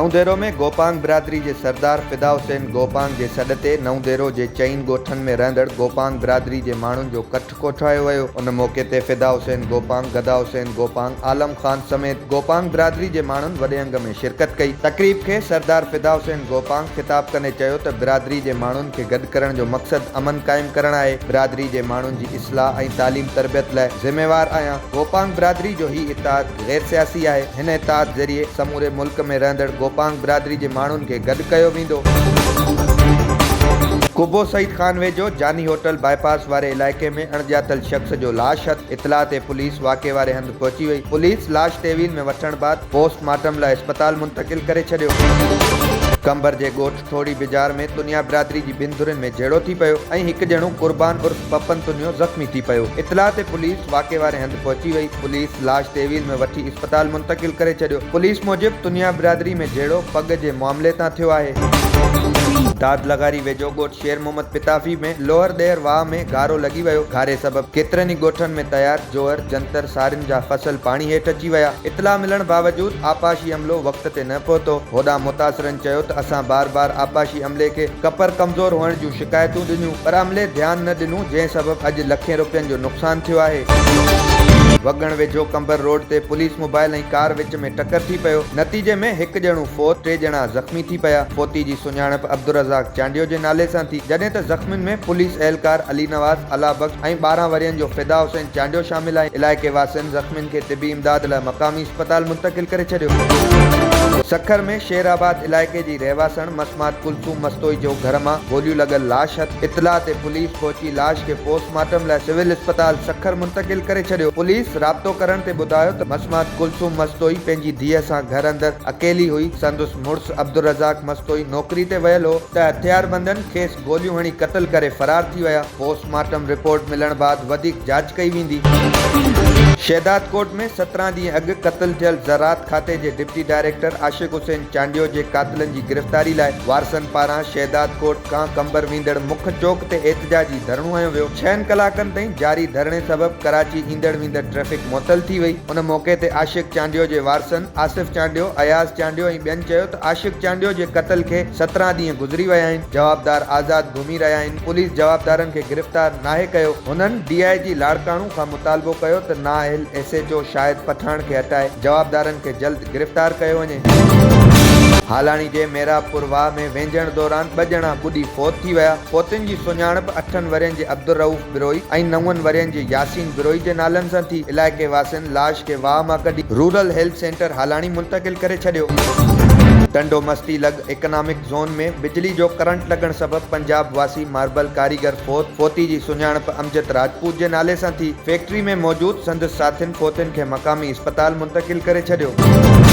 نئون ديرو ۾ گوپانگ برادري جي سردار فدا حسين گوپانگ جي سڏ تي نئون ديرو جي چئن ڳوٺن ۾ رهندڙ گوپانگ برادري جي ماڻهن جو ڪٺ ڪوٺايو ويو. ان موقعي تي فدا حسين گوپانگ، گدا حسين گوپانگ، عالم خان سميت گوپانگ برادري جي ماڻهن وڏي انگ ۾ شرڪت ڪئي. تقريب کي سردار فدا حسين گوپانگ خطاب ڪندي چيو ته برادري جي ماڻهن کي گڏ ڪرڻ جو مقصد امن قائم ڪرڻ آهي، برادري جي ماڻهن جي اصلاح ۽ تعليم تربيت لاء ذميوار آهيان، گوپانگ برادري جو هي اتحاد غير سياسي آهي، هن اتحاد ذريعي سموري ملڪ ۾ رهندڙ گوپانگ برادري جي ماڻهن کي گڏ ڪيو ويندو. قبو سعيد خان ويجهو جاني هوٽل باء پاس واري علائقي ۾ اڻڄاتل شخص جو لاش هٿ، اطلاع تي پوليس واقعي واري هنڌ پهچي وئي، پوليس لاش تحويل ۾ وٺڻ بعد پوسٽ مارٽم لاء اسپتال منتقل ڪري ڇڏيو. قمبر جي ڳوٺ ٺوڙهي بجار ۾ تنيا برادري جي ٻن ڌرين ۾ جهيڙو ٿي پيو ۽ هڪ ڄڻو قربان عرف پپن تنيو زخمي ٿي پيو، اطلاع تي پوليس واقعي واري هنڌ پهچي وئي، پوليس لاش تحويل ۾ وٺي اسپتال منتقل ڪري ڇڏيو، پوليس موجب تنيا برادري ۾ جهيڙو پڳ جي معاملي تان ٿيو آهي. داد لغاري ويجهو ڳوٺ شير محمد پتافي ۾ لوهر ڏهر واهه ۾ گهارو لڳي ويو، گهاري سبب ڪيترن ئي ڳوٺن ۾ تيار جوئر، جنتر، سارين جا فصل پاڻي هيٺ اچي ويا، اطلاع ملڻ باوجود آبپاشي عملو وقت تي نه پهتو، هوڏانهن متاثرن چيو ته اسان بار بار آبپاشي عملي کي ڪپر ڪمزور هئڻ جون شڪايتون ڏنيون پر عملي ڌيان نه ڏنو جنهن سبب اڄ لکين روپين جو نقصان ٿيو آهي. وڳڻ ويجهو قمبر روڊ تي پوليس موبائل ۽ ڪار وچ ۾ ٽڪر ٿي پيو، نتيجي ۾ هڪ ڄڻو فوت، ٽي ڄڻا زخمي ٿي پيا، فوتي جي سڃاڻپ عبدالرزاق چانڊيو جي نالي سان ٿي، جڏهن ته زخمين ۾ پوليس اهلڪار علي نواز، الله بخش ۽ 12 ورهين جو فدا حسين چانڊيو شامل آهن، علائقي واسين زخمين کي طبي امداد لاء مقامي اسپتال منتقل ڪري ڇڏيو. سکر ۾ شير آباد علائقي جي رهواسڻ مسمات ڪلثوم مستوئي جو گهر مان گوليون لڳل لاش هٿ، اطلاع تي پوليس پهچي لاش کي پوسٽ مارٽم لاء سول اسپتال سکر منتقل ڪري ڇڏيو، پوليس رابطو ڪرڻ تي ٻڌايو ته مسمات ڪلثوم مستوئي پنهنجي ڌيء سان گهر اندر اڪيلي هئي، سندس مڙس عبدالرزاق مستوئي نوڪري تي ويل هو ته هٿياربندن کيس گوليون هڻي قتل ڪري فرار ٿي ويا، پوسٽ مارٽم رپورٽ ملڻ بعد وڌيڪ جاچ ڪئي ويندي. شهدادڪوٽ ۾ 17 ڏينهن اڳ قتل ٿيل زراعت کاتي جي ڊپٽي ڊائريڪٽر عاشق حسين چانڊيو جي قاتلن جي گرفتاري لاء وارثن پاران شهدادڪوٽ کان قمبر ويندڙ مک چوڪ تي احتجاجي ڌرڻو هنيو ويو، ڇهن ڪلاڪن تائين جاري ڌرڻي سبب ڪراچي ايندڙ ويندڙ ٽريفڪ معطل ٿي وئي، ان موقعي تي عاشق چانڊيو جي وارثن آصف چانڊيو، اياز چانڊيو ۽ ٻين چيو ته عاشق چانڊيو جي قتل کي 17 ڏينهن گذري ويا آهن، جوابدار آزاد گهمي رهيا آهن، پوليس جوابدارن کي گرفتار ناهي ڪيو، هنن ڊي I جي لاڙڪاڻو کان مطالبو ڪيو ته نااهل S H O Shahid Pathan کي هٽائي جوابدارن کي جلد گرفتار ڪيو وڃي. هالاڻي جي ميرابپور واهه ۾ وهنجڻ دوران ٻه ڄڻا ٻڏي فوت ٿي ويا، فوتين جي سڃاڻپ اٺن ورهين جي عبدالرئوف بروهي ۽ نون ورهين جي ياسين بروهي جي نالن سان ٿي، علائقي واسين لاش کي واهه مان ڪڍي رورل هيلٿ سينٽر هالاڻي منتقل ڪري ڇڏيو. ٽنڊو مستي لڳ اڪنامڪ زون ۾ بجلي جو ڪرنٽ لڳڻ سبب پنجاب واسي ماربل ڪاريگر فوت، فوتي جي سڃاڻپ امجد راجپوت جي نالي سان ٿي، فيڪٽري ۾ موجود سندس ساٿين فوتين کي مقامي اسپتال منتقل ڪري ڇڏيو.